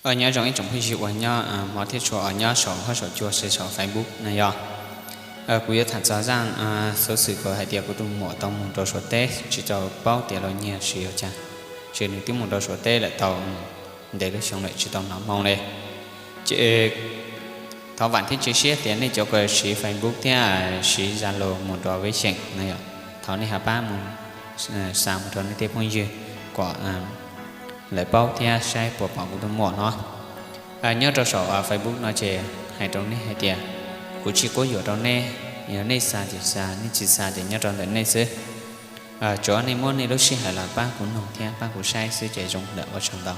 Nyob zoo ib tsoom phooj ywg uas nyob hmov thiab tshua uas nyob saum huab saum cua saum Facebook no yog. Kuv yuav tham txog zaj xov xwm uas hais tias kuv tus muam tau mus rau Suav teb tsis tau paub tias los nyiag siv ua cas, ces nws twb mus rau Suav teb lawm tau ntev lub xyoo lawm tsis tau hnov moo li. Ces thov vam thiab cia siab tias nej cov uas siv Facebook thiab siv Zalo mus rau Veb Xyeem no yog, thov nej ho pab mus xa mus rau nej tej phooj ywg kom lawv paub thiab saib puas pom kuv tus muam no. Nyob rau saum Facebook no ces hais rau nej hais tias kuv tsis quab yuam rau nej, yog nej xa ces xa, nej tsis xa ces nyob rau ntawm nej xwb. Tsuav nej muab nej lub sij hawm los pab kuv noog thiab pab kuv saib xwb ces zoo lawm ua tsaug ntau.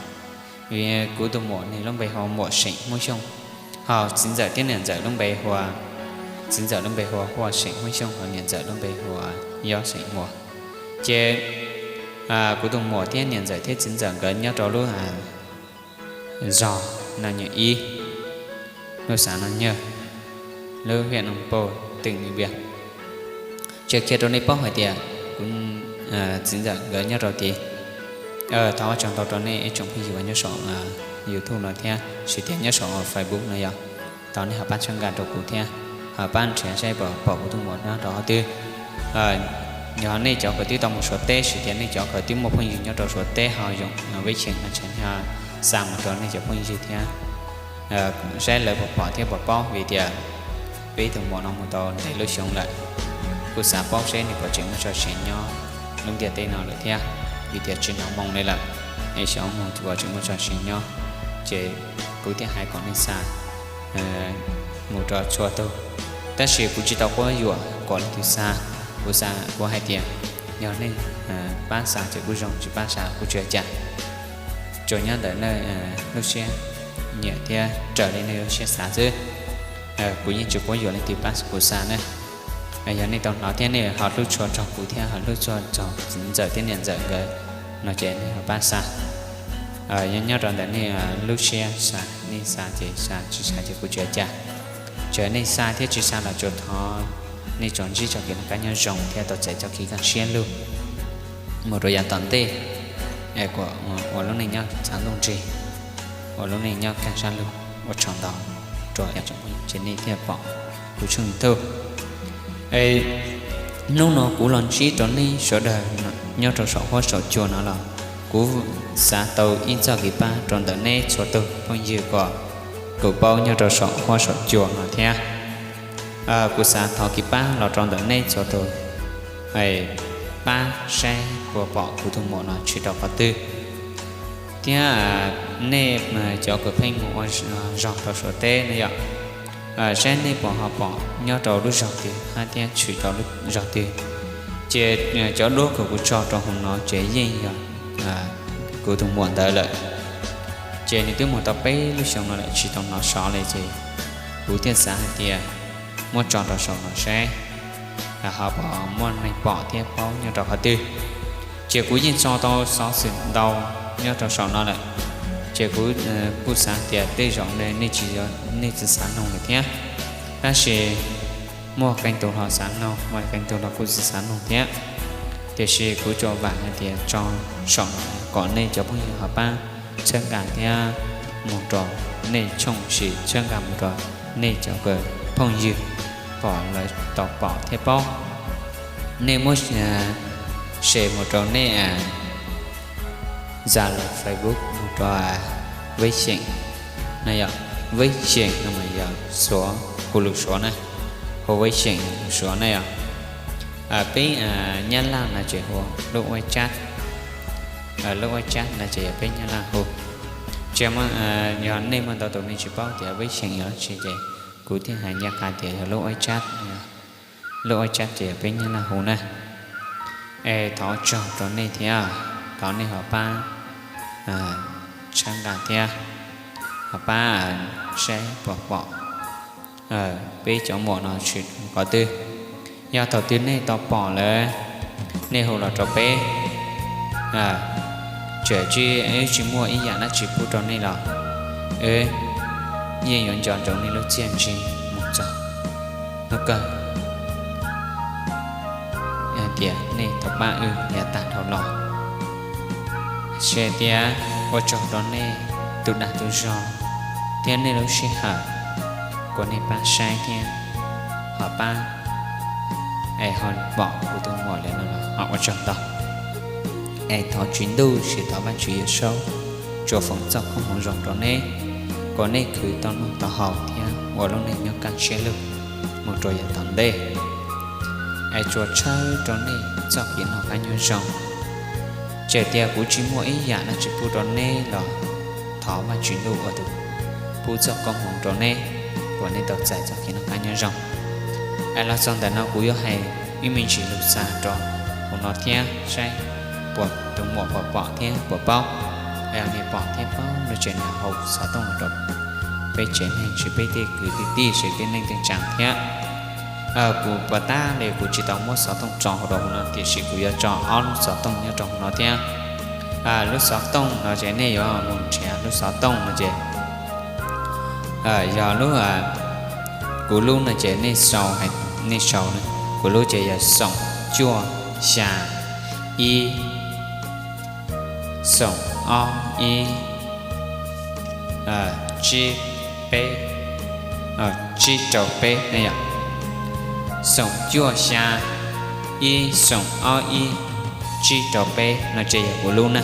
Vim kuv tus muam nws lub npe hu ua Muam Seem Hmoob Xyooj, ho txiv ntxawm thiab niam ntxawm lub npe hu ua, txiv ntxawm lub npe hu ua Huaj Seem Hmoob Xyooj, ho niam ntxawm lub npe hu ua Yob Seem Muas. Ces kuv tus muam thiab niam ntxawm thiab txiv ntxawm nkawd nyob rau lub zos Naj Nyuam Ib, lub xav Naj Nyuam, lub hiam Naj Pau, teem Naj Npias. Tseem qhia rau nej paub hais tias kuv txiv ntxawm nkawd nyob rau tid. Thov ua tsaug ntau rau nej ib tsoom phooj ywg uas nyob saum YouTube no thiab tsis tias nyob saum Facebook no yog, thov nej ho pab txhawb nqa rau kuv thiab ho pab nrhiav saib puas pom kuv tus muam nyob rau qhov twg. Yog nej cov uas twb tau mus Suav teb tsis tias nej cov uas twb muaj phooj ywg nyob rau Suav teb ho yoom Veb Xyeem no ces nej xa mus rau nej cov phooj ywg thiab saib lawv puas pom thiab puas paub vim tias peb tus muam no mus tau ntev lub xyoo lawm. Kuj xav paub seb nws puas tseem muaj txoj sia nyob lub ntiaj teb no lawm thiab, vim tias tsis hnov moo li lawm, es xyov mus puas tseem muaj txoj sia nyob. Ces kuv thiaj hais kom nej xa mus rau txhua tus, tab sis kuv tsis tau quab yuam kom leej twg xa. Kuv xa kuv hais tias yog nej pab xa ces kuj zoo, tsis pab xa kuj tsis ua cas. Tsuas nyob ntawm nej lub siab nyiam thiab raws li nej lub siab xav xwb. Kuv yeej tsis quab yuam leej twg pab kuv xa na. Yog nej tau hnov thiab nej ho hlub tshua txog kuv thiab ho hlub tshua txog txiv ntxawm thiab niam ntxawm nkawd no ces nej ho pab xa. Nyob rau ntawm nej lub siab xav, nej xa ces xa, tsis xa ces kuv tsis ua cas. Txawm nej xa thiab tsis xa los tsuas thov nej tsuas ntsib txoj kev noj qab nyob zoo thiab tau txais txoj kev kaj siab lug mus rau yav tom ntej, ua lub neej nyob txav ntuj nrig, ua lub neej nyob kaj siab lug. Ua tsaug ntau rau ib tsoom phooj ywg, ces nej thiaj pom kuv tshooj YouTube. Hnub no kuv los ntsib rau nej sawv daws nyob rau saum huab saum cua no los kuv xav tau ib txoj kev pab rau ntawm neb txhua tus phooj ywg uas kuv paub nyob rau saum huab saum cua no thiab. Kuv xav thov kev pab los rau ntawm neb txhua tus, pab saib puas pom kuv tus muam no tshwm rau qhov twg. Thiab nej cov uas pheej mus ua zog rau Suav teb no yog, saib nej puas ho pom nyob rau lub zos twg hab thiab tshwm rau lub zos twg. Ces cov duab uas kuv tso rau hauv no ces yeej yog kuv tus muam ntawd lawm. Ces nws twb mus tau peb lub xyoo no lawm tsis tau hnov sov li, ces kuv thiaj xav hais tias muab tso rau saum no saib ho puas muaj neeg pom thiab paub nyob rau qhov twg. Ces kuv yeej tso tau xov xwm ntau nyob rau saum no lawm, ces kuv kuj xav tias tej zaum nej tsis, nej tsis xav noog lawm thiab. Tab sis muaj qee tus los xav noog, muaj qee tus los kuj tsis xav noog thiab. Tiam sis kuv tsuas vam hais tias tso saum no kom nej cov phooj ywg ho pab txhawb nqa thiab mus rau nej tshooj, sim txhawb nqa mus rau nej cov phooj ywg kom lawv tau pom thiab paub. Nej muab share mus rau nej Zalo, Facebook mus rau Veb Xyeem no yog, Veb Xyeem no mas yog Suav, hu lus Suav na, hu Veb Xyeem lus Suav na yog. Peb Nyab Laj no ces hu lub WeChat, lub WeChat no ces yog peb Nyab Laj hu. Ces yog nej muaj ntau tus nej tsis paub tias Veb Xyeem yog dab tsi ces kuv thiaj hais ncaj qha tias yog lub WeChat, lub WeChat ces yog peb Nyab Laj hu na. Es thov tsaug rau nej thiab, thov nej ho pab txhawb nqa thiab ho pab saib puas pom peb cov muam no tshwm qhov twg. Yog thaum twg nej tau pom lawm, nej hu los rau peb. Txawm tsis, wb tsis muaj ib yam dab tsi pub rau nej los wb yeej yuav nco ntsoov nej lub txiaj ntsig mus txog hnub kawg, hais tias nej tau pab wb yav tag dhau los. Ces tias ua tsaug rau nej tus dag tus zog thiab nej lub sij hawm, kuas nej pab saib thiab ho pab es ho pom kuv tus muam li no los ho ua tsaug ntau. Es thov Tswv Ntuj, thov Vajtswv Yawm Saub tsuas foom txoj koob hmoov zoo rau neb, kom nej khwv tau noj tau haus thiab ua lub neej nyob kaj siab lug mus rau yav tom ntej. Es tsuas tshawb rau nej txoj kev noj qab nyob zoo. Txawm tias kuv tsis muaj ib yam dab tsi pub rau neb los thov Vajtswv Ntuj ua tus pub txoj koob hmoov rau neb, kom nej tau txais txoj kev noj qab nyob zoo. Es los txog ntawm no kuv yuav hais ib me ntsis lus xav rau hauv no thiab saib puas tus muam puas pom thiab puas paub. Yog nws pom thiab paub no ces nws hau xov tooj los rau peb tsev neeg, tsis peb tej kwv tij tij, tsis tej neej tej tsav thiab. Kuv puas tab li kuv tsis tau muab xov tooj tso hauv rau hauv no, tiam sis kuv yuav tso ob lub xov tooj nyob rau hauv no thiab. Lub xov tooj no ces nej yuav mus nrhiav lub xov tooj no ces yog lub, kuv lub no ces nej sau, nej sau, kuv lub ces yog xoom cuaj xya ib xoom ob ib tsib peb, tsib rau peb na yom. Xoom cuaj xya ib xoom ob ib tsib rau peb no ces yog kuv lub na.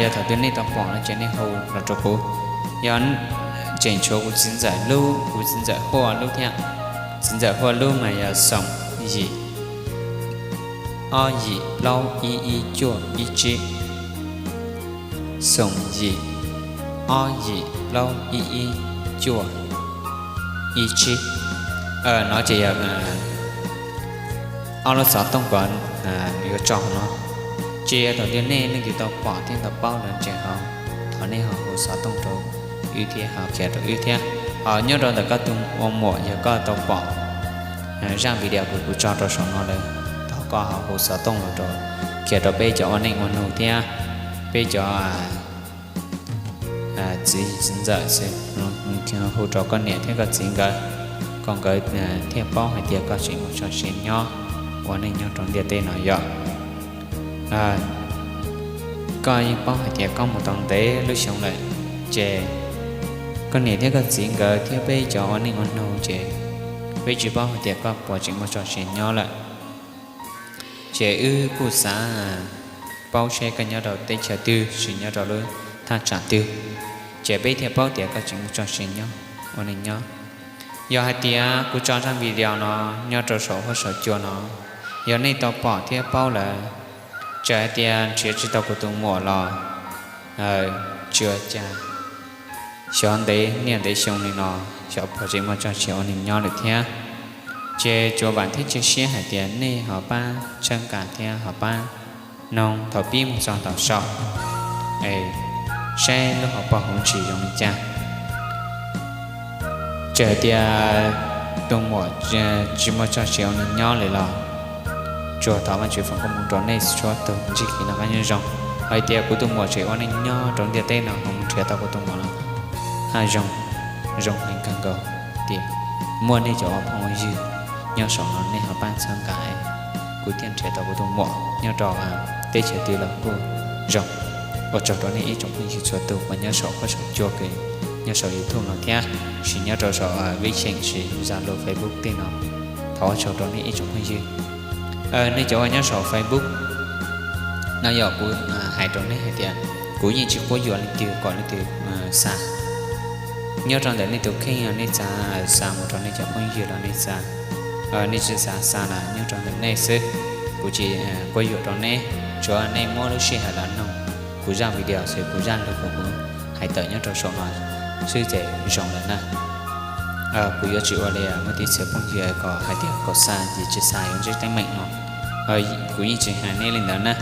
Yog thaum twg nej tau pom no ces nej hu los rau kuv. Yog tseem tshuav kuv txiv ntxawm lub, kuv txiv ntxawm Huaj lub thiab. Txiv ntxawm Huaj lub mas yog xoom yim ob yim plaub ib ib cuaj ib tsib, xoom yim ob yim plaub ib ib cuaj ib tsib. No ces yog ob lub xov tooj uas yuav tso no. Ces yog thaum twg nej leej twg tau pom thiab tau paub lawm ces ho thov nej ho hu xov tooj rau wb thiab ho qhia rau wb thiab. Ho nyob rau ntawm koj tus ua muam, yog koj tau pom zaj video uas kuv tso rau saum no lawm, thov koj ho hu xov tooj los rau, qhia rau peb cov ua neej ua nug thiab peb cov txiv txiv ntxawm xwb, hu rau koj niam thiab koj txiv nkawd, kom nkawd thiaj paub hais tias koj tseem mus tso sia nyob ua neej nyob rau ntiaj teb no yom. Koj yeej paub hais tias koj mus tau ntev lub xyoo lawm, ces koj niam thiab koj txiv nkawd thiab peb cov ua neej ua nug ces peb tsis paub hais tias koj puas tseem muaj tso sia nyob lawm. Ces wb kuj xav paub seb koj nyob rau teb chaws twg, sis nyob rau lub thaj tsam twg, ces peb thiaj paub tias koj tseem muaj tso sia nyob ua neej nyob. Yog hais tias kuv tso zaj video no nyob rau saum huab saum cua no, yog nej tau pom thiab paub lawm, txawm hais tias nrhiav tsis tau kuv tus muam los tsis ua cas, xyov ntev niaj ntev xyoo li no xyov puas tseem muaj tso sia ua neej nyob lawm thiab. Ces tsuas vam thiab cia siab hais tias nej ho pab txhawb nqa thiab ho pab noog thaum pib mus txog thaum xaus, es saib lub hauv paus hauv ntsis zoo li cas. Txawm hais tias tus muam tsis muaj tso sia ua neej nyob li los tsuas thov Vajtswv foom koob hmoov rau nej txhua tus ntsib kev noj qab nyob zoo. Hais tias kuv tus muam tseem ua neej nyob rau ntiaj teb no ho mus nrhiav tau kuv tus muam los haj zoo, zoo heev kawg nkaus tias muaj nej cov ua phooj ua ywg nyob saum no nej ho pab txhawb nqa, kuv thiaj nrhiav tau kuv tus muam nyob rau teb chaws twg los kuj zoo. Ua tsaug rau nej ib tsoom phooj ywg txhua tus uas nyob saum huab saum cua, nyob saum YouTube no thiab, sis nyob rau saum Vib Xyeem, sis Zalo, Facebook tej no. Thov ua tsaug rau nej ib tsoom phooj ywg. Nej cov uas nyob saum Facebook no yog kuv hais rau nej hais tias kuv yeej tsis quab yuam leej twg kom leej twg xa. Nyob rau ntawm nej tus kheej, nej xav xa mus rau nej cov phooj ywg los nej xa, nej tsis xav xa los nyob rau ntawm nej xwb. Kuv tsis quab yuam rau nej, tsuav nej muab lub sij hawm los noog kuv zaj video xwb, kuv zaj lus uas kuv hais tawm nyob rau saum no xwb ces zoo lawm na. Kuv yuav tsis ua li muaj tej txhia phooj ywg kom hais tias kom xa ces tsis xa yuav ntsib teeb meem no. Kuv yeej tsis hais nej li ntawd na.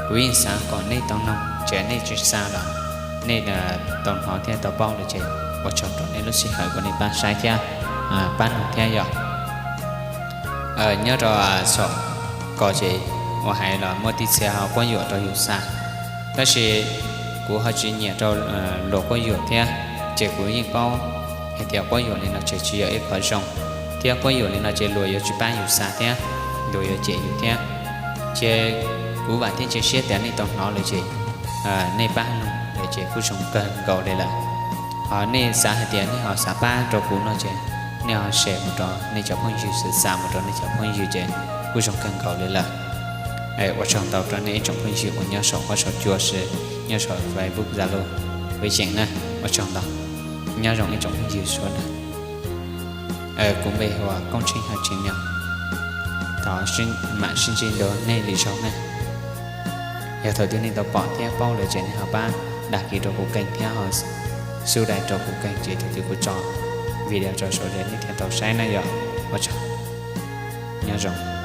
Kuv yeej xav kom nej tau noog, ces nej tsis xa los nej tau hnov thiab tau paub lawm ces ua tsaug rau nej lub sij hawm kom nej pab saib thiab pab noog thiab yom. Nyob rau saum ko ces uas hais los muaj tej txhia ho quab yuam rau yus xa, tab sis kuv ho tsis nyiam rau luag quab yuam thiab, ces kuv yeej paub hais tias quab yuam li no ces tsis yog ib qho zoo, thiab quab yuam li no ces luag yuav tsis pab yus xa thiab, luag yuav cem yus thiab. Ces kuv vam thiab cia siab tias nej tau hnov lawm ces nej pab noog lawm ces kuj zoo kawg nkaus li lawm. Ho nej xav hais tias nej ho xav pab rau kuv no ces nej ho share mus rau nej cov phooj ywg, xa mus rau nej cov phooj ywg ces kuj zoo kawg nkaus li lawm. Ua tsaug ntau rau nej ib tsoom phooj ywg uas nyob saum huab saum cua, nyob saum Facebook, Zalo, Viv Yeem na. Ua tsaug ntau, nyob zoo ib tsoom phooj ywg sawv daws. Kuv npe hu ua Koob Tsheej Haj Tseem Nyog. Thov mam sib ntsib dua nej lwm zaug na. Yog thaum twg nej tau pom thiab paub lawm ces nej ho pab dag kis rau kuv keeg thiab ho subscribe rau kuv keeg ces thaum twg kuv tso video rau saum ces nej thiaj tau saib na yom. Ua tsaug, nyob zoo.